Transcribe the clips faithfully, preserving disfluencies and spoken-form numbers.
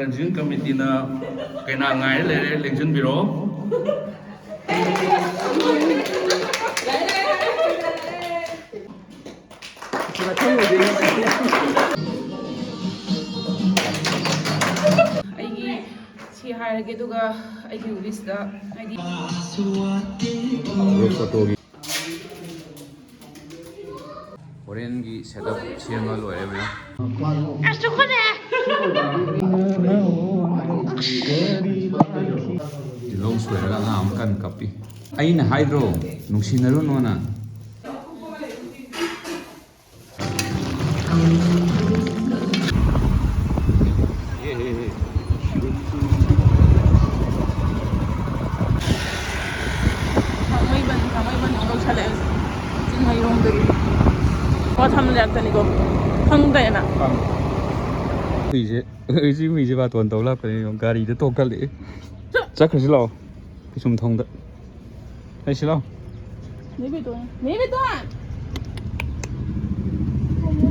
Arranging committeeꯅ ꯀꯩꯅꯥ ꯉꯥꯏꯔ ꯂꯩꯔꯦ, ꯂꯦꯡꯁꯤꯟꯕꯤꯔꯛꯑꯣ꯫ ꯑꯩꯒꯤ ꯁꯤ ꯍꯥꯏꯔꯒꯦ, ꯑꯗꯨꯒ ꯑꯩꯒꯤ ꯋꯤꯁꯇ ꯍꯥꯏꯗꯤ ꯒ꯭ꯔꯨꯞ ꯐꯣꯇꯣꯒꯤ ꯍꯣꯔꯦꯟꯒꯤ ꯁꯦꯠ ꯑꯞ ꯁꯦꯝꯕ ꯂꯣꯏꯔꯦ ꯃꯌꯥꯝ꯫ ꯑꯁ, ꯇꯨꯀꯠꯆꯩ! ꯇꯤꯜꯍꯧ ꯁꯣꯏꯔꯒ ꯑꯉꯥꯡ ꯑꯃ ꯀꯟꯅ ꯀꯞꯄꯤ꯫ ꯑꯩꯅ ꯍꯥꯏꯗ꯭ꯔꯣ ꯅꯨꯡꯁꯤꯅꯔꯨꯅꯣꯅ? ꯊꯥꯡꯃꯩꯕꯟ, ꯊꯥꯡꯃꯩꯕꯟ ꯑꯃꯨꯛ ꯌꯧꯁꯜꯂꯛꯑꯦ ꯍꯧꯖꯤꯛ꯫ ꯆꯤꯡꯃꯩꯔꯣꯡꯗꯒꯤ꯫ ꯄꯣꯠ ꯊꯝꯂꯦ ꯉꯥꯛꯇꯅꯤꯀꯣ꯫ ꯈꯪꯗ꯭ꯔꯦꯅ꯫ ꯍꯨꯏꯁꯦ, ꯍꯧꯖꯤꯛ ꯍꯨꯏꯁꯦ ꯕꯥꯇꯣꯟ ꯇꯧ ꯂꯥꯛꯄꯅꯦ, ꯌꯦꯡꯉꯣ, ꯒꯥꯔꯤꯗ ꯇꯣꯡꯈꯠꯂꯛꯑꯦ꯫ ꯆꯠꯈ꯭ꯔꯁꯤ ꯂꯥꯛꯑꯣ, ꯄꯤꯁꯨꯝ ꯊꯣꯡꯗ꯫ ꯑꯩ ꯁꯤ ꯂꯥꯛꯑꯣ꯫ ꯅꯦ ꯕꯦꯇꯣꯟ! ꯅꯦ ꯕꯦꯇꯣꯟ!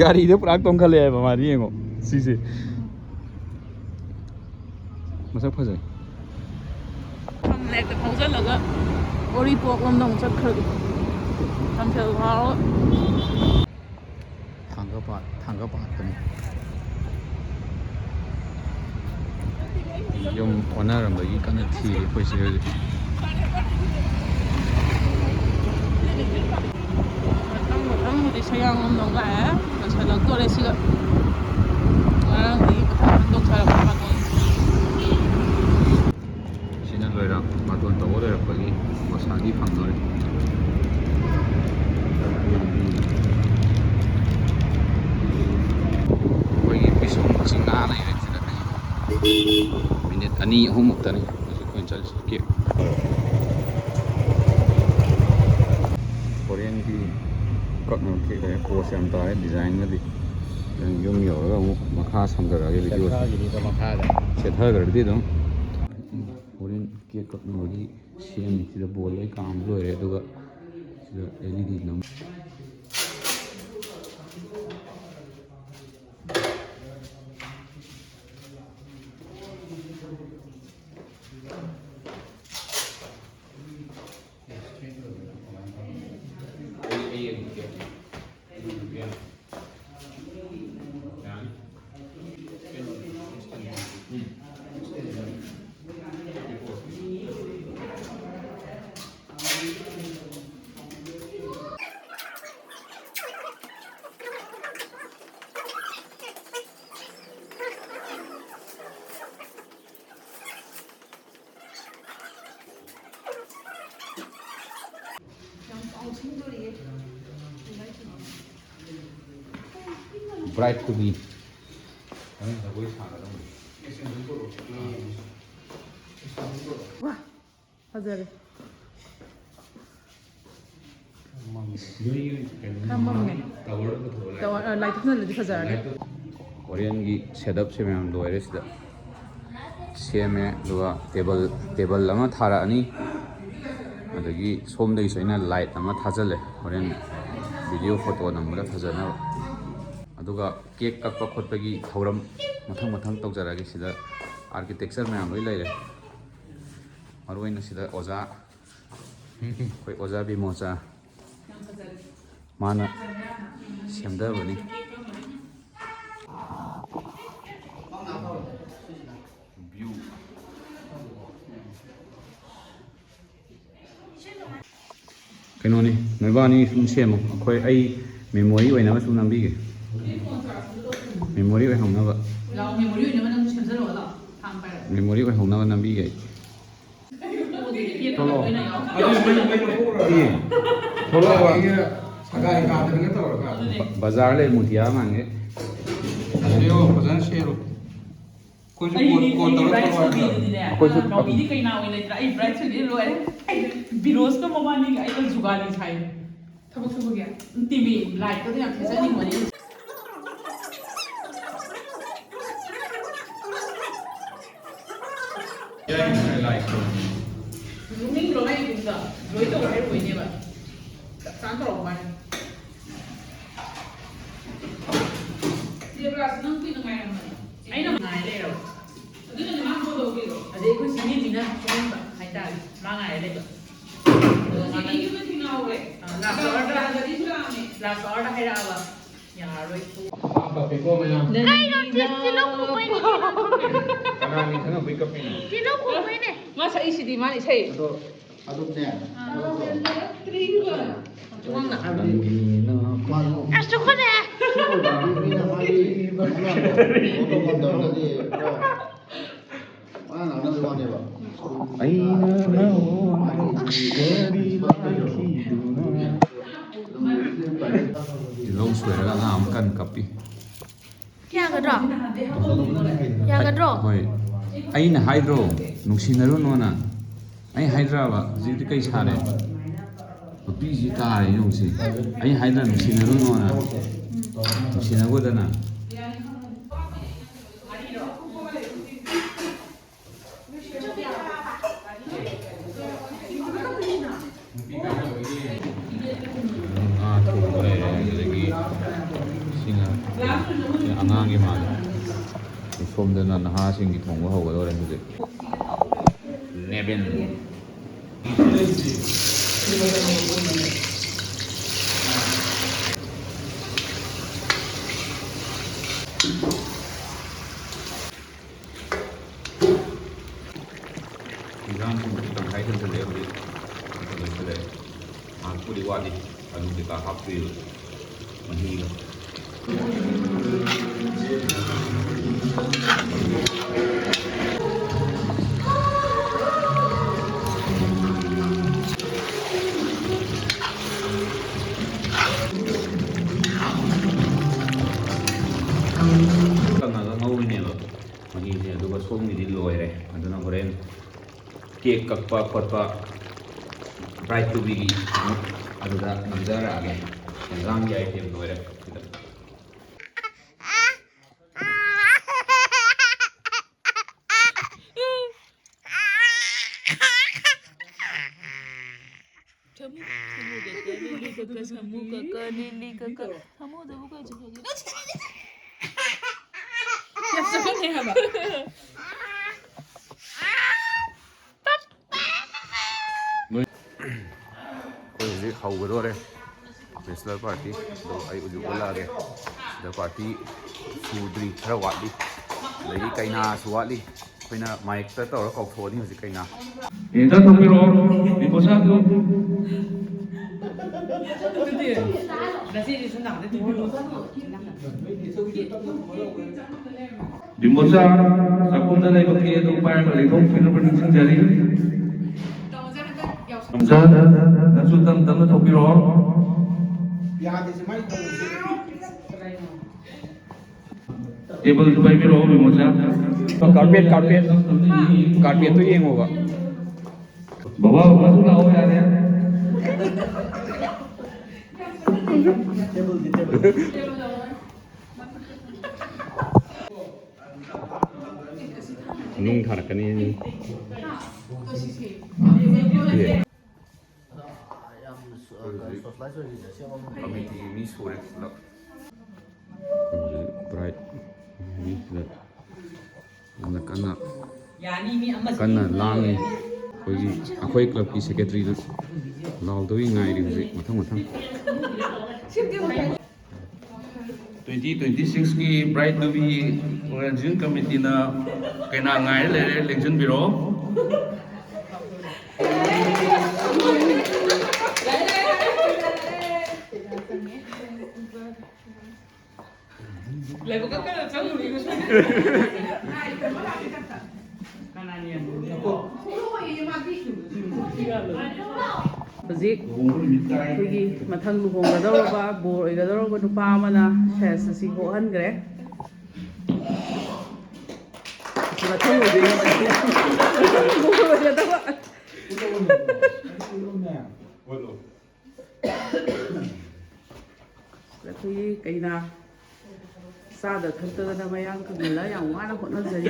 ꯒꯥꯔꯤꯗ ꯄꯨꯔꯥ ꯇꯣꯡꯈꯠꯂꯛꯑꯦ ꯍꯥꯏꯕ ꯃꯥꯗꯤ, ꯌꯦꯡꯉꯣ ꯁꯤꯁꯦ꯫ ꯃꯁꯛ ꯐꯖꯩ꯫ ꯂꯥꯏꯔꯤꯛꯇ ꯐꯥꯎꯖꯜꯂꯒ ꯎꯔꯤꯄꯣꯛꯂꯣꯝꯗ ꯑꯃꯨꯛ ꯆꯠꯈ꯭ꯔꯒꯦ꯫ ꯂꯝꯐꯦꯜ ꯐꯥꯎꯔꯒ꯫ ꯊꯥꯡꯒ ꯄꯥꯠ, ꯊꯥꯡꯒ ꯄꯥꯠꯇꯅꯤ꯫ ꯌꯨꯝ ꯑꯣꯟꯅꯔꯝꯕꯒꯤ ꯀꯟꯅ ꯊꯤꯔꯤ ꯑꯩꯈꯣꯏ ꯆꯦ ꯍꯧꯖꯤꯛ꯫ ꯃꯊꯪ ꯃꯊꯪꯕꯨꯗꯤ ꯁꯌꯥꯡ ꯂꯣꯝꯗ ꯑꯃꯨꯛ ꯂꯥꯛꯑꯦ꯫ ꯂꯣꯏꯁꯤꯜꯂꯛꯇꯣꯔꯦ ꯁꯤꯒ꯫ ꯉꯔꯥꯡꯗꯒꯤ ꯃꯊꯪ ꯃꯊꯪ ꯇꯧꯊꯔꯛꯄ ꯃꯇꯣꯟ꯫ ꯁꯤꯅ ꯂꯣꯏꯔꯛ-, ꯕꯥꯇꯣꯟ ꯇꯧꯕ ꯂꯣꯏꯔꯛꯄꯒꯤ ꯒꯣꯁꯥꯗꯤ ꯐꯪꯗꯣꯔꯦ꯫ ꯑꯩꯈꯣꯏꯒꯤ ꯄꯤꯁꯨꯝ ꯆꯤꯡꯅꯥ ꯂꯩꯔꯦ ꯁꯤꯗ꯫ ꯃꯤꯅꯤꯠ ꯑꯅꯤ ꯑꯍꯨꯝ ꯃꯨꯛꯇꯅꯤ ꯍꯧꯖꯤꯛ ꯑꯩꯈꯣꯏꯅ ꯆꯠꯂꯤꯁꯦ꯫ ꯀꯦꯛ꯫ ꯀꯣꯔꯤꯌꯟꯒꯤ ꯀꯛꯅꯕ ꯀꯦꯛ ꯂꯩꯔꯦ꯫ ꯄꯣꯁ ꯌꯥꯝ ꯇꯥꯔꯦ ꯗꯤꯖꯥꯏꯟꯒꯗꯤ꯫ ꯅꯪ ꯌꯨꯝ ꯌꯧꯔꯒ ꯑꯃꯨꯛ ꯃꯈꯥ ꯁꯝꯊꯔꯛꯑꯒꯦ ꯚꯤꯗꯤꯑꯣꯁꯦ꯫ ꯆꯠꯊꯈꯤꯅꯤꯗ ꯃꯈꯥꯗ꯫ ꯆꯠꯊꯈ꯭ꯔꯗꯤ ꯑꯗꯨꯝ꯫ ꯀꯣꯔꯤꯌꯟ ꯀꯦꯛ ꯀꯛꯅꯕꯒꯤ ꯁꯦꯝꯃꯤ꯫ ꯁꯤꯗ ꯕꯣꯜ ꯂꯣꯏ ꯀꯥꯝꯕ ꯂꯣꯏꯔꯦ, ꯑꯗꯨꯒ ꯁꯤꯗ ꯑꯦꯜ ꯏ ꯗꯤ ꯅꯝ-, ꯁꯤꯗ ꯑꯦꯜ ꯏ ꯗꯤ ꯅꯝ-꯫ Bride to be. ꯋꯥ, ꯐꯖꯔꯦ꯫ ꯈꯔ ꯃꯝꯃꯦ꯫ ꯇꯋꯥꯔ, ꯑ, ꯂꯥꯏꯠ ꯊꯥꯖꯤꯜꯂꯗꯤ ꯐꯖꯔꯅꯤ꯫ ꯍꯣꯔꯦꯟꯒꯤ ꯁꯦꯠ ꯑꯞꯁꯦ ꯃꯌꯥꯝ ꯂꯣꯏꯔꯦ ꯁꯤꯗ꯫ ꯁꯦꯝꯃꯦ, ꯑꯗꯨꯒ ꯇꯦꯕꯜ, ꯇꯦꯕꯜ ꯑꯃ ꯊꯥꯔꯛꯑꯅꯤ꯫ ꯑꯗꯒꯤ ꯁꯣꯝꯗꯒꯤꯁꯨ ꯑꯩꯅ ꯂꯥꯏꯠ ꯑꯃ ꯊꯥꯖꯤꯜꯂꯦ, ꯍꯣꯔꯦꯟ ꯚꯤꯗꯤꯑꯣ ꯐꯣꯇꯣ ꯅꯝꯕꯗ ꯐꯖꯅꯕ꯫ ꯑꯗꯨꯒ ꯀꯦꯛ ꯀꯛꯄ ꯈꯣꯠꯄꯒꯤ ꯊꯧꯔꯝ ꯃꯊꯪ ꯃꯊꯪ ꯇꯧꯖꯔꯛꯑꯒꯦ꯫ ꯁꯤꯗ ꯑꯥꯔꯀꯤꯇꯦꯛꯆꯔ ꯃꯌꯥꯝ ꯂꯣꯏ ꯂꯩꯔꯦ꯫ ꯃꯔꯨ ꯑꯣꯏꯅ ꯁꯤꯗ ꯑꯣꯖꯥ, ꯑꯩꯈꯣꯏ ꯑꯣꯖꯥ ꯕꯤꯃꯣꯆꯥ, ꯃꯥꯅ ꯁꯦꯝꯗꯕꯅꯤ꯫ ꯀꯩꯅꯣꯅꯤ, ꯅꯣꯏꯕꯥꯅꯤ ꯁꯨꯝ ꯁꯦꯝꯃꯣ, ꯑꯩꯈꯣꯏ, ꯑꯩ ꯃꯦꯃꯣꯔꯤ ꯑꯣꯏꯅꯕ ꯁꯨꯝ ꯅꯝꯕꯤꯒꯦ꯫ ꯃꯦꯃꯣꯔꯤ ꯑꯣꯏꯍꯧꯅꯕ꯫ ꯂꯥꯛꯑꯣ, ꯃꯦꯃꯣꯔꯤ ꯑꯣꯏꯅꯕ ꯅꯪ ꯁꯦꯝꯖꯜꯂꯛꯑꯣ, ꯂꯥꯛꯑꯣ꯫ ꯊꯥꯡ ꯄꯥꯏꯔꯣ꯫ ꯃꯦꯃꯣꯔꯤ ꯑꯣꯏꯍꯧꯅꯕ ꯅꯝꯕꯤꯒꯦ ꯑꯩ꯫ ꯊꯣꯛꯂꯛꯑꯣ꯫ ꯑꯗꯨ ꯃꯩ, ꯃꯩ ꯂꯧꯊꯣꯛꯈ꯭ꯔꯣ꯫ ꯑꯦ, ꯊꯣꯛꯂꯛꯑꯣ꯫ ꯑꯩꯒ ꯁꯒꯥꯏ ꯀꯥꯗꯅꯒ ꯇꯧꯔꯒ꯫ ꯕ-, ꯕꯖꯥꯔ ꯂꯩ ꯃꯨꯇꯤꯌꯥ ꯃꯥꯟꯒꯦ꯫ ꯁꯦꯔꯣ, ꯐꯖꯅ ꯁꯦꯔꯣ꯫ ꯑꯩꯈꯣꯏꯁꯨ ꯑꯩꯒꯤ, ꯀꯣꯟ, ꯀꯣꯟ ꯑꯩꯒꯤ ꯇꯧꯔ ꯕ꯭ꯔꯥꯏꯠ ꯇꯧꯔ ꯁꯨꯕꯤꯗꯨꯗꯤꯅꯦ, ꯑꯩꯈꯣꯏꯁꯨ ꯅꯥꯎꯕꯤꯗꯤ ꯀꯩꯅꯥ ꯑꯣꯏ ꯂꯩꯇ꯭ꯔꯥ? ꯑꯩ ꯕ꯭ꯔꯥꯏꯠ ꯁꯨꯕꯤ ꯂꯣꯏꯔꯦ꯫ ꯑꯩ ꯕꯤꯔꯣꯖꯀ ꯃꯕꯥꯅꯤꯒ ꯑꯩꯒ ꯖꯨꯒꯥꯂꯤ ꯁꯥꯏ꯫ ꯊꯕꯛ ꯁꯨꯕꯒꯤ? ꯇꯤꯚꯤ ꯂꯥꯏꯠꯀꯗꯣ ꯌꯥꯝ ꯊꯦꯠꯆꯅꯤꯡꯕꯅꯤ꯫ ꯅꯣꯛꯅꯤꯡꯗ꯭ꯔꯣ ꯃꯥꯏ ꯏꯕꯨꯡꯗꯣ? ꯂꯣꯏ ꯇꯧꯔꯣ ꯍꯥꯏꯔꯨꯕꯩꯅꯦꯕ꯫ ꯆꯞ ꯆꯥꯅ ꯇꯧꯔꯛꯄ ꯋꯥꯅꯤ꯫ ꯗꯦꯕ꯭ꯔꯥꯖ, ꯅꯪ ꯀꯨꯏꯅ ꯉꯥꯏꯔꯝꯕꯅꯦ꯫ ꯑꯩꯅ ꯉꯥꯏ ꯂꯩꯔꯕ꯫ ꯑꯗꯨꯅꯅꯦ ꯃꯥ ꯐꯣꯟ ꯇꯧꯕꯤꯔꯣ꯫ ꯑꯗꯩ ꯑꯩꯈꯣꯏ ꯁꯤꯒꯤꯁꯤꯅ ꯁꯣꯝꯗ ꯍꯥꯏꯇꯥꯔꯦ꯫ ꯃꯥ ꯉꯥꯏ ꯂꯩꯕ꯫ ꯑꯗꯣ ꯁꯤꯒꯤꯁꯨ ꯊꯦꯡꯅꯍꯧꯔꯦ꯫ ꯑ, ꯂꯥꯁ ꯑꯋꯥꯔꯗ, ꯂꯥꯁ ꯑꯋꯥꯔꯗ ꯍꯥꯏꯔꯛꯑꯕ꯫ ꯌꯥꯔꯣꯏ꯫ ꯀꯩꯅꯣ ꯁꯤ ꯇꯤꯜꯍꯧ ꯈꯣꯡꯕꯩꯅꯤ ꯀꯩꯅꯣ? ꯀꯅꯥꯅꯤ ꯈꯪꯉꯕꯩ ꯀꯞꯄꯤꯅꯣ? ꯇꯤꯜꯍꯧ ꯈꯣꯡꯕꯩꯅꯦ꯫ ꯃꯥ ꯁꯛꯏꯁꯤꯗꯤ, ꯃꯥꯅ ꯏꯁꯩ꯫ ꯑꯗꯣ ꯑꯗꯨꯝꯅꯦ, ꯀꯩꯅꯣ ꯇꯧ꯫ ꯍꯥꯏꯕꯗꯤ ꯃꯥꯁꯨ ꯑꯁ, ꯆꯨꯝꯃꯝꯅꯦ꯫ ꯁꯤ ꯑꯣꯏꯕꯒꯤ ꯃꯤꯅ ꯃꯥꯒꯤ ꯀꯩꯅꯣ ꯇꯧ ꯉꯝꯗꯕꯗꯗꯤ ꯈꯔ ꯄꯉꯥꯡ ꯉꯥꯡꯅꯕꯩ ꯋꯥꯅꯦꯕ꯫ ꯑꯩꯅ ꯅꯉꯣꯟꯗ ꯀꯔꯤ ꯂꯥꯛꯈꯤꯗꯨꯅ? ꯁꯣꯏꯔꯒ ꯑꯉꯥꯡ ꯑꯃ ꯀꯟꯅ ꯀꯞꯄꯤ꯫ ꯌꯥꯒꯗ꯭ꯔꯣ? ꯌꯥꯒꯗ꯭ꯔꯣ? ꯍꯣꯏ꯫ ꯑꯩꯅ ꯍꯥꯏꯗ꯭ꯔꯣ, ꯅꯨꯡꯁꯤꯅꯔꯨꯅꯣꯅ? ꯑꯩ ꯍꯥꯏꯗ꯭ꯔꯕ? ꯍꯧꯖꯤꯛꯇꯤ ꯀꯩ ꯁꯥꯔꯦ? ꯅꯨꯄꯤꯁꯤ ꯇꯥꯔꯦ ꯌꯦꯡꯉꯨꯁꯦ꯫ ꯑꯩ ꯍꯥꯏꯗ꯭ꯔꯥ, ꯅꯨꯡꯁꯤꯅꯔꯨꯅꯣꯅ? ꯅꯨꯡꯁꯤꯅꯒꯗꯅ꯫ ꯉꯥ ꯊꯣꯡꯕ ꯂꯩꯔꯦ, ꯑꯗꯨꯗꯒꯤ ꯁꯤꯅ ꯑꯉꯥꯡꯒꯤ ꯃꯥꯜꯂꯦ꯫ ꯁꯣꯝꯗꯅ ꯅꯍꯥꯁꯤꯡꯒꯤ ꯊꯣꯡꯕ ꯍꯧꯒꯗꯧꯔꯦ ꯍꯧꯖꯤꯛ꯫ ꯅꯦꯕꯤꯟ꯫ ꯏꯟꯖꯥꯡꯁꯤꯡꯁꯤ ꯇꯪꯈꯥꯏ ꯆꯟꯁꯤꯜꯂꯛꯑꯦ ꯍꯧꯖꯤꯛ꯫ ꯂꯣꯏꯁꯤꯜꯂꯛꯑꯦ꯫ ꯉꯥꯏꯍꯥꯛꯄꯨꯗꯤ ꯋꯥꯠꯂꯤ꯫ ꯑꯂꯨ ꯀꯩꯀꯥ ꯍꯥꯞꯇ꯭ꯔꯤꯕ꯫ ꯃꯍꯤꯒ꯫ ꯀꯪꯉꯒ ꯉꯧꯔꯤꯅꯦꯕ ꯃꯍꯤꯁꯦ꯫ ꯑꯗꯨꯒ ꯁꯣꯝꯒꯤꯗꯤ ꯂꯣꯏꯔꯦ꯫ ꯑꯗꯨꯅ ꯍꯣꯔꯦꯟ ꯀꯦꯛ ꯀꯛꯄ ꯈꯣꯠꯄ, ꯕ꯭ꯔꯥꯏꯠ ꯇꯨꯕꯤꯒꯤ ꯑꯃꯨꯛ ꯑꯗꯨꯗ ꯅꯝꯖꯔꯛꯑꯒꯦ꯫ ꯌꯦꯟꯖꯥꯡꯒꯤ ꯑꯥꯏꯇꯦꯝ ꯂꯣꯏꯔꯦ ꯁꯤꯗ꯫ ꯁꯥꯃꯨ, ꯁꯥꯃꯨ ꯀꯛꯀ, ꯂꯤꯂꯤ ꯀꯛꯀ, ꯁꯥꯃꯨ ꯀꯛꯀ, ꯂꯤꯂꯤ ꯀꯛꯀ꯫ ꯁꯥꯃꯨꯗꯨꯕꯨ ꯀꯩ ꯆꯨꯝꯃꯒꯦ? ꯌꯥꯝ ꯆꯥꯎꯈꯠꯈ꯭ꯔꯦ ꯍꯥꯏꯕ꯫ ꯑꯩꯈꯣꯏ ꯍꯧꯖꯤꯛ ꯍꯧꯒꯗꯣꯔꯦ ꯕꯦꯆꯂꯔ ꯄꯥꯔꯇꯤ꯫ ꯑꯗꯣ ꯑꯩ ꯍꯧꯖꯤꯛ ꯑꯣꯜꯂꯛꯑꯒꯦ꯫ ꯁꯤꯗ ꯄꯥꯔꯇꯤ ꯁꯨꯗ꯭ꯔꯤ, ꯈꯔ ꯋꯥꯠꯂꯤ꯫ ꯑꯗꯒꯤ ꯀꯩꯅꯥꯁꯨ ꯋꯥꯠꯂꯤ꯫ ꯑꯩꯈꯣꯏꯅ ꯃꯥꯏꯛꯇ ꯇꯧꯔ ꯀꯧꯊꯣꯛꯑꯅꯤ ꯍꯧꯖꯤꯛ ꯀꯩꯅꯥ꯫ ꯑꯦ, ꯆꯠꯊꯣꯛꯄꯤꯔꯣ, ꯗꯤꯄꯣꯁꯥꯗꯨ꯫ ꯗꯤꯄꯣꯁꯥ, ꯆꯥꯛꯈꯨꯝꯗ ꯂꯩꯕ ꯀꯦ ꯑꯗꯨ ꯄꯥꯏꯔꯒ ꯂꯩꯊꯣꯛꯄꯤꯅꯕ ꯅꯤꯡꯁꯤꯡꯖꯔꯤ꯫ ꯅꯪꯁꯨ ꯇꯞ ꯇꯞꯅ ꯊꯣꯛꯄꯤꯔꯣ꯫ ꯌꯥꯗꯦꯁꯦ ꯃꯥꯏ ꯇꯧꯕꯁꯦ꯫ ꯇꯦꯕꯜꯁꯨ ꯄꯥꯏꯕꯤꯔꯛꯑꯣ, ꯃꯤꯃꯣꯁꯥ꯫ Carpet, carpet. ꯀꯥꯔꯄꯦꯠꯇꯨ ꯌꯦꯡꯉꯣꯕ꯫ ꯕꯕꯥ, ꯕꯕꯥꯁꯨ ꯂꯥꯛꯑꯣ ꯌꯥꯔꯦ꯫ ꯅꯨꯡ ꯊꯥꯔꯛꯀꯅꯤ꯫ ꯌꯦ꯫ ꯀꯃꯤꯇꯤꯒꯤ ꯃꯤ ꯁꯨꯔꯦ ꯄꯨꯂꯞ꯫ ꯑꯩꯈꯣꯏ ꯍꯧꯖꯤꯛ ꯕ꯭ꯔꯥꯏꯠ ꯃꯤꯁꯤꯗ ꯌꯥꯝꯅ ꯀꯟꯅ, ꯀꯟꯅ ꯂꯥꯡꯉꯤ꯫ ꯑꯩꯈꯣꯏꯒꯤ, ꯑꯩꯈꯣꯏ ꯀ꯭ꯂꯕꯀꯤ ꯁꯦꯀ꯭ꯔꯦꯇꯔꯤꯅ ꯂꯥꯎꯗꯧꯔꯤ ꯉꯥꯏꯔꯤ ꯍꯧꯖꯤꯛ ꯃꯊꯪ ꯃꯊꯪ꯫ ꯇ꯭ꯋꯦꯟꯇꯤ ꯇ꯭ꯋꯦꯟꯇꯤ ꯁꯤꯛꯁꯀꯤ ꯕ꯭ꯔꯥꯏꯠ ꯇꯨ ꯕꯤ ꯑꯣꯔꯦꯟꯖꯤꯡ ꯀꯃꯤꯇꯤꯅ ꯀꯩꯅꯥ ꯉꯥꯏꯔ ꯂꯩꯔꯦ, ꯂꯦꯡꯁꯤꯟꯕꯤꯔꯛꯑꯣ꯫ ꯍꯧꯖꯤꯛ ꯑꯩꯈꯣꯏꯒꯤ ꯃꯊꯪ ꯂꯨꯍꯣꯡꯒꯗꯧꯔꯕ ꯕꯣꯔ ꯑꯣꯏꯒꯗꯧꯔꯕ ꯅꯨꯄꯥ ꯑꯃꯅ ꯁꯦꯁ ꯑꯁꯤ ꯍꯣꯍꯟꯈ꯭ꯔꯦ꯫ ꯑꯁꯤ ꯃꯊꯪ ꯑꯣꯏꯗꯣꯏꯅꯤ꯫ ꯕꯣꯔ ꯑꯣꯏꯒꯗꯕ꯫ ꯑꯩꯈꯣꯏꯒꯤ ꯀꯩꯅꯥ ꯆꯥꯗ ꯊꯛꯇꯗꯅ ꯃꯌꯥꯡ ꯀꯪꯍꯜꯂ ꯌꯥꯝ ꯋꯥꯅ ꯍꯣꯠꯅꯖꯔꯤ꯫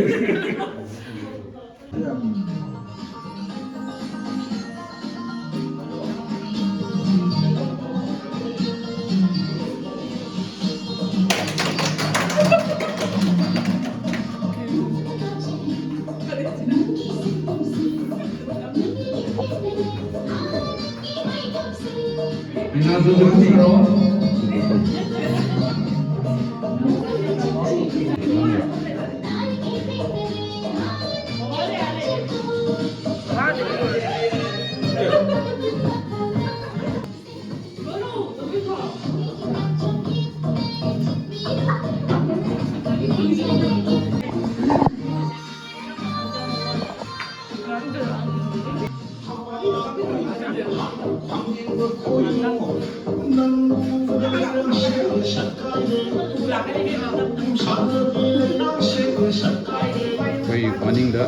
ꯑꯩꯈꯣꯏ ꯃꯅꯤꯡꯗ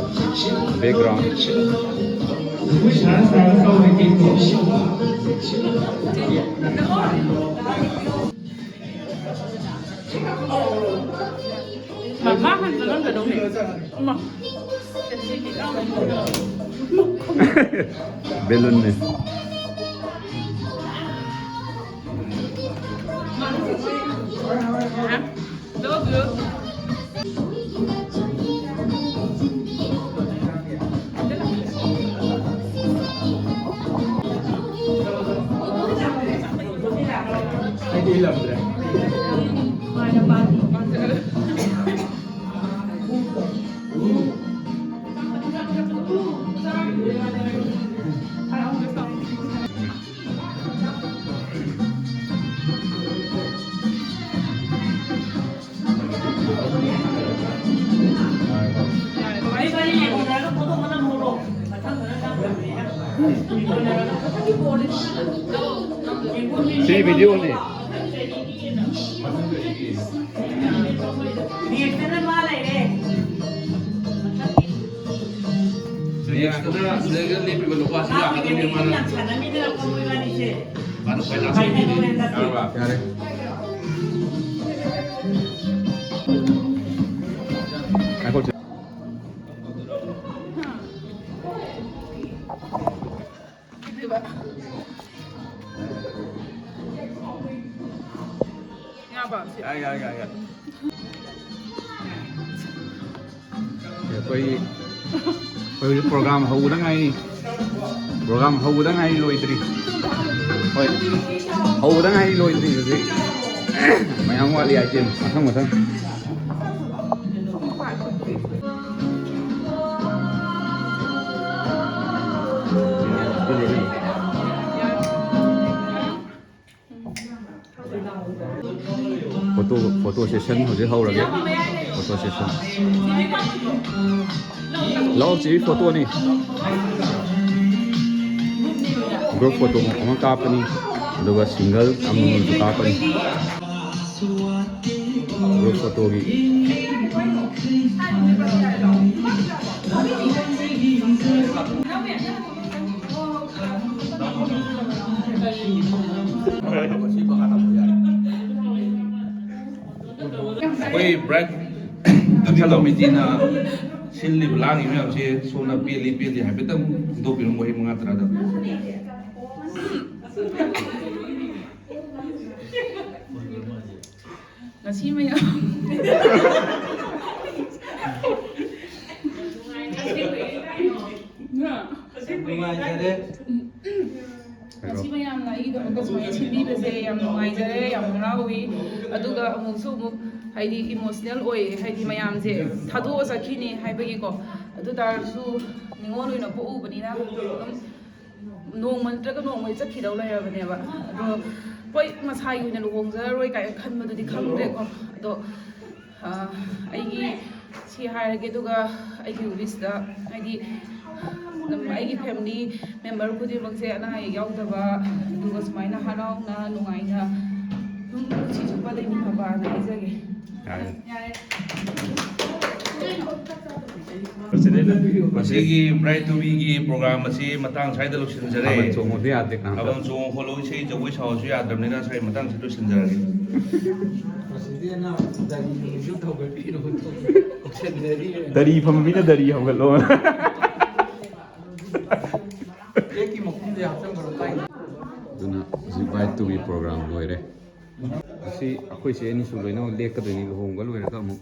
background꯫ ꯃꯃꯥ ꯍꯟꯕ ꯉꯝꯒꯗꯧꯅꯦ꯫ ꯑꯃ꯫ Balloon ꯅꯦ꯫ ꯑꯩꯗꯤ ꯏꯜꯂꯝꯗ꯭ꯔꯦ꯫ ꯁꯤ video ꯅꯤ꯫ Next ꯇꯅ ꯁꯤꯗꯩꯗ ꯂꯦꯞꯄꯤꯕ ꯅꯨꯄꯥꯁꯤ ꯂꯥꯛꯀꯗꯣꯏꯅꯦ ꯃꯥꯅ꯫ ꯃꯥꯅ ꯈ꯭ꯋꯥꯏ last ꯑꯣꯏꯗꯣꯏꯅꯦ꯫ ꯌꯥꯔꯦ꯫ ꯉꯥꯏꯈꯣ, ꯆꯦ꯫ ꯌꯥꯏ, ꯌꯥꯏ, ꯌꯥꯏ, ꯌꯥꯏ꯫ ꯑꯩꯈꯣꯏ, ꯑꯩꯈꯣꯏ ꯍꯧꯖꯤꯛ program ꯍꯧꯕꯗ ꯉꯥꯏꯔꯤ꯫ Program ꯍꯧꯕꯗ ꯉꯥꯏꯔꯤ, ꯂꯣꯏꯗ꯭ꯔꯤ꯫ ꯍꯣꯏ, ꯍꯧꯕꯗ ꯉꯥꯏꯔꯤ, ꯂꯣꯏꯗ꯭ꯔꯤ ꯍꯧꯖꯤꯛ꯫ ꯃꯌꯥꯝ ꯋꯥꯠꯂꯤ item, ꯃꯊꯪ ꯃꯊꯪ꯫ Photo, photo session ꯍꯧꯖꯤꯛ ꯍꯧꯔꯒꯦ꯫ Photo session꯫ ꯂꯧ ꯆꯦ, photo ꯅꯤ꯫ Group photo ꯑꯃ ꯀꯥꯞꯄꯅꯤ, ꯑꯗꯨꯒ single ꯑꯃꯃꯝꯁꯨ ꯀꯥꯞꯄꯅꯤ꯫ Group photoꯒꯤ꯫ ꯑꯩꯈꯣꯏ ꯕ꯭ꯔꯥꯏꯠ ꯇꯨꯕꯤ ꯀꯃꯤꯇꯤꯅ ꯁꯤꯜꯂꯤꯕ ꯂꯥꯡꯉꯤꯕ ꯃꯌꯥꯝꯁꯦ ꯁꯣꯝꯅ ꯄꯦꯜꯂꯤ ꯄꯦꯜꯂꯤ ꯍꯥꯏꯐꯦꯠꯇꯪ ꯐꯣꯡꯗꯣꯛꯄꯤꯔꯝꯃꯣ, ꯋꯥꯍꯩ ꯃꯉꯥ ꯇꯔꯥꯗ꯫ ꯉꯁꯤ ꯃꯌꯥꯝ ꯅꯨꯡꯉꯥꯏꯖꯔꯦ꯫ ꯉꯁꯤ ꯃꯌꯥꯝꯅ ꯑꯩꯒꯤꯗꯃꯛꯇ ꯁꯨꯃꯥꯏꯅ ꯁꯤꯟꯕꯤꯕꯁꯦ ꯌꯥꯝ ꯅꯨꯡꯉꯥꯏꯖꯔꯦ, ꯌꯥꯝ ꯍꯔꯥꯎꯏ꯫ ꯑꯗꯨꯒ ꯑꯃꯨꯛꯁꯨ ꯑꯃꯨꯛ ꯍꯥꯏꯗꯤ emotional ꯑꯣꯏ, ꯍꯥꯏꯗꯤ ꯃꯌꯥꯝꯁꯦ ꯊꯥꯗꯣꯛꯑ ꯆꯠꯈꯤꯅꯤ ꯍꯥꯏꯕꯒꯤꯀꯣ꯫ ꯑꯗꯨ ꯇꯥꯔꯁꯨ ꯅꯤꯉꯣꯜ ꯑꯣꯏꯅ ꯄꯣꯛꯎꯕꯅꯤꯅ ꯑꯗꯨꯝ ꯅꯣꯡꯃ ꯅꯠꯇ꯭ꯔꯒ ꯅꯣꯡꯃꯗꯤ ꯆꯠꯈꯤꯗꯧ ꯂꯩꯔꯕꯅꯦꯕ꯫ ꯑꯗꯣ ꯍꯣꯏ, ꯃꯁꯥꯒꯤ ꯑꯣꯏꯅ ꯂꯨꯍꯣꯡꯖꯔꯔꯣꯏ ꯀꯥꯏꯅ ꯈꯟꯕꯗꯨꯗꯤ ꯈꯪꯗ꯭ꯔꯦꯀꯣ꯫ ꯑꯗꯣ ꯑ, ꯑꯩꯒꯤ ꯁꯤ ꯍꯥꯏꯔꯒꯦ, ꯑꯗꯨꯒ ꯑꯩꯒꯤ wishꯇ ꯍꯥꯏꯗꯤ ꯑꯗꯨꯝ ꯑꯩꯒꯤ family member ꯈꯨꯗꯤꯡꯃꯛꯁꯦ ꯑꯅꯥ ꯑꯌꯦꯛ ꯌꯥꯎꯗꯕ, ꯑꯗꯨꯒ ꯁꯨꯃꯥꯏꯅ ꯍꯔꯥꯎꯅ ꯅꯨꯡꯉꯥꯏꯅ ꯑꯗꯨꯝ ꯄꯨꯟꯁꯤ ꯆꯨꯞꯄ ꯂꯩꯃꯤꯟꯅꯕꯅ ꯍꯥꯏꯖꯒꯦ꯫ ꯌꯥꯔꯦ꯫ ꯌꯥꯔꯦ꯫ ꯃꯁꯤꯒꯤ ꯕ꯭ꯔꯥꯏꯠ ꯇꯨꯕꯤꯒꯤ program ꯑꯁꯤ ꯃꯇꯥꯡ ꯁ꯭ꯋꯥꯏꯗ ꯂꯣꯏꯁꯤꯟꯖꯔꯦ꯫ ꯊꯥꯕꯜ ꯆꯣꯡꯕꯁꯨ ꯌꯥꯗꯦ ꯀꯅꯥꯝꯇ꯫ ꯊꯥꯕꯜ ꯆꯣꯡ ꯈꯣꯠꯂꯣ, ꯏꯁꯩ ꯖꯒꯣꯏ ꯁꯥꯎꯁꯨ ꯌꯥꯗ꯭ꯔꯕꯅꯤꯅ ꯁ꯭ꯋꯥꯏ ꯃꯇꯥꯡꯁꯤꯗ ꯂꯣꯏꯁꯤꯟꯖꯔꯒꯦ꯫ ꯃꯁꯤꯗꯤ ꯑꯅꯥ ꯗꯥꯏꯔꯤ ꯅꯨꯃꯤꯠꯁꯨ ꯊꯧꯒꯠꯄꯤꯔꯣ, ꯀꯧꯁꯟꯅꯔꯤ꯫ ꯗꯔꯤ ꯐꯝꯕ ꯃꯤꯅ ꯗꯔꯤ ꯍꯧꯒꯠꯂꯣ꯫ ꯀꯦꯛꯀꯤ ꯃꯈꯨꯝꯁꯦ ꯍꯥꯞꯆꯟꯈ꯭ꯔꯣ, ꯇꯥꯏ꯫ ꯑꯗꯨꯅ ꯍꯧꯖꯤꯛ ꯕ꯭ꯔꯥꯏꯠ ꯇꯨꯒꯤ program ꯂꯣꯏꯔꯦ꯫ ꯑꯁꯤ ꯑꯩꯈꯣꯏ ꯆꯦ ꯑꯅꯤꯁꯨ ꯂꯣꯏꯅꯃꯛ ꯂꯦꯛꯀꯗꯣꯏꯅꯤ, ꯂꯨꯍꯣꯡꯕ ꯂꯣꯏꯔꯒ ꯑꯃꯨꯛ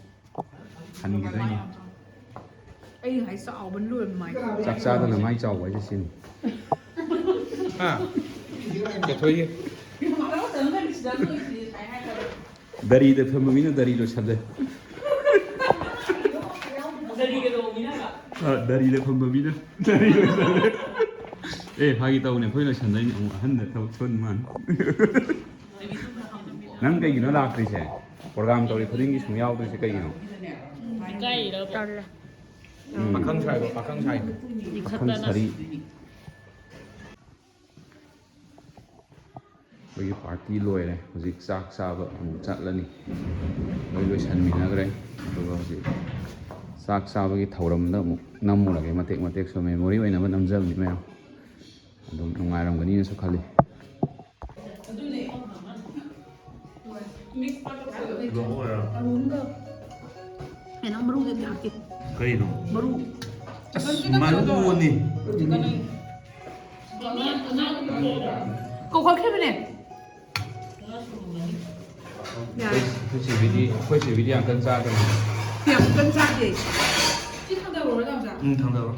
ꯍꯟꯈꯤꯗꯣꯏꯅꯤ꯫ ꯑꯩ ꯉꯁꯥꯏ ꯆꯥꯎꯕꯅ ꯂꯣꯏꯔꯦ ꯃꯥꯏ꯫ ꯆꯥꯛ ꯆꯥꯗꯅ ꯃꯥꯏ ꯆꯥꯎꯕ ꯍꯥꯏꯁꯦ ꯁꯤꯅꯤ꯫ ꯍꯥ? ꯀꯊꯣꯏꯒꯤ꯫ ꯗꯔꯤꯗ ꯐꯝꯕ ꯃꯤꯅ ꯗꯔꯤ ꯂꯣꯏꯁꯜꯂꯦ꯫ ꯑ, ꯗꯔꯤꯗ ꯐꯝꯕ ꯃꯤꯅ ꯗꯔꯤ ꯂꯣꯏꯁꯜꯂꯦ꯫ ꯑꯦ, ꯐꯥꯒꯤ ꯇꯧꯕꯅꯦ, ꯑꯩꯈꯣꯏ ꯂꯣꯏꯁꯟꯗꯣꯏꯅꯦ꯫ ꯑꯃꯨꯛ ꯑꯍꯟꯗ ꯊꯕꯛ ꯁꯨꯍꯟ ꯃꯥꯟ꯫ ꯅꯪ ꯀꯩꯒꯤꯅꯣ ꯂꯥꯛꯇ꯭ꯔꯤꯁꯦ? Program ꯇꯧꯔꯤ ꯈꯨꯗꯤꯡꯒꯤ ꯁꯨꯝ ꯌꯥꯎꯗ꯭ꯔꯤꯁꯦ ꯀꯩꯒꯤꯅꯣ? ꯏꯀꯥꯏꯔꯤꯔꯕ? ꯇꯜꯂꯦ꯫ ꯎꯝ꯫ ꯄꯥꯈꯪ ꯁꯥꯏꯕ, ꯄꯥꯈꯪ ꯁꯥꯏꯕ꯫ ꯄꯥꯈꯪ ꯁꯥꯔꯤ꯫ ꯑꯩꯈꯣꯏꯒꯤ ꯄꯥꯔꯇꯤ ꯂꯣꯏꯔꯦ꯫ ꯍꯧꯖꯤꯛ ꯆꯥꯛ ꯆꯥꯕ ꯑꯃꯨꯛ ꯆꯠꯂꯅꯤ꯫ ꯂꯣꯏ ꯂꯣꯏꯁꯟꯃꯤꯟꯅꯈ꯭ꯔꯦ꯫ ꯑꯗꯨꯒ ꯍꯧꯖꯤꯛ ꯆꯥꯛ ꯆꯥꯕꯒꯤ ꯊꯧꯔꯝꯗ ꯑꯃꯨꯛ ꯅꯝꯃꯨꯔꯒꯦ꯫ ꯃꯇꯦꯛ ꯃꯇꯦꯛꯁꯨ ꯃꯦꯃꯣꯔꯤ ꯑꯣꯏꯅꯕ ꯅꯝꯖꯕꯅꯤ ꯃꯌꯥꯝ꯫ ꯑꯗꯨꯝ ꯅꯨꯡꯉꯥꯏꯔꯝꯒꯅꯤꯅꯁꯨ ꯈꯜꯂꯤ꯫ ꯑꯦ, ꯅꯪ ꯃꯔꯨꯗꯤ ꯑꯝꯇ ꯍꯥꯞꯀꯦ꯫ ꯀꯩꯅꯣ? ꯃꯔꯨ꯫ ꯑꯁ, ꯃꯔꯨꯅꯤ꯫ ꯀꯧꯈꯠꯈꯤꯕꯅꯦ꯫ ꯌꯥꯔꯦ꯫ ꯑꯩꯈꯣꯏ ꯁꯤꯕꯤꯗꯤ ꯑꯩꯈꯣꯏ ꯁꯤꯕꯤꯗꯤ ꯌꯥꯝ ꯀꯟꯅ ꯆꯥꯗꯕꯅꯤ꯫ ꯌꯥꯝ ꯀꯟꯅ ꯆꯥꯗꯦ꯫ ꯎꯝ, ꯊꯥꯡꯗꯔꯣ꯫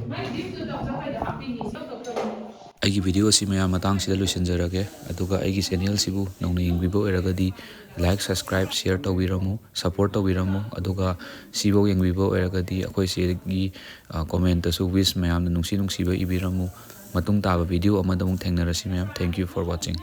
ꯑꯩꯒꯤ ꯚꯤꯗꯤꯑꯣ ꯑꯁꯤ ꯃꯌꯥꯝ ꯃꯇꯥꯡꯁꯤꯗ ꯂꯣꯏꯁꯤꯟꯖꯔꯒꯦ꯫ ꯑꯗꯨꯒ ꯑꯩꯒꯤ ꯆꯦꯅꯦꯜꯁꯤꯕꯨ ꯅꯧꯅ ꯌꯦꯡꯕꯤꯕ ꯑꯣꯏꯔꯒꯗꯤ like, subscribe, share ꯇꯧꯕꯤꯔꯝꯃꯨ, support ꯇꯧꯕꯤꯔꯝꯃꯨ꯫ ꯑꯗꯨꯒ ꯁꯤꯐꯧ ꯌꯦꯡꯕꯤꯕ ꯑꯣꯏꯔꯒꯗꯤ ꯑꯩꯈꯣꯏ ꯆꯦꯒꯤ ꯀꯣꯃꯦꯟꯇꯁꯨ wish ꯃꯌꯥꯝꯅ ꯅꯨꯡꯁꯤ ꯅꯨꯡꯁꯤꯕ ꯏꯕꯤꯔꯝꯃꯨ꯫ ꯃꯇꯨꯡ ꯇꯥꯕ ꯚꯤꯗꯤꯑꯣ ꯑꯃꯗ ꯑꯃꯨꯛ ꯊꯦꯡꯅꯔꯁꯤ ꯃꯌꯥꯝ꯫ Thank you for watching.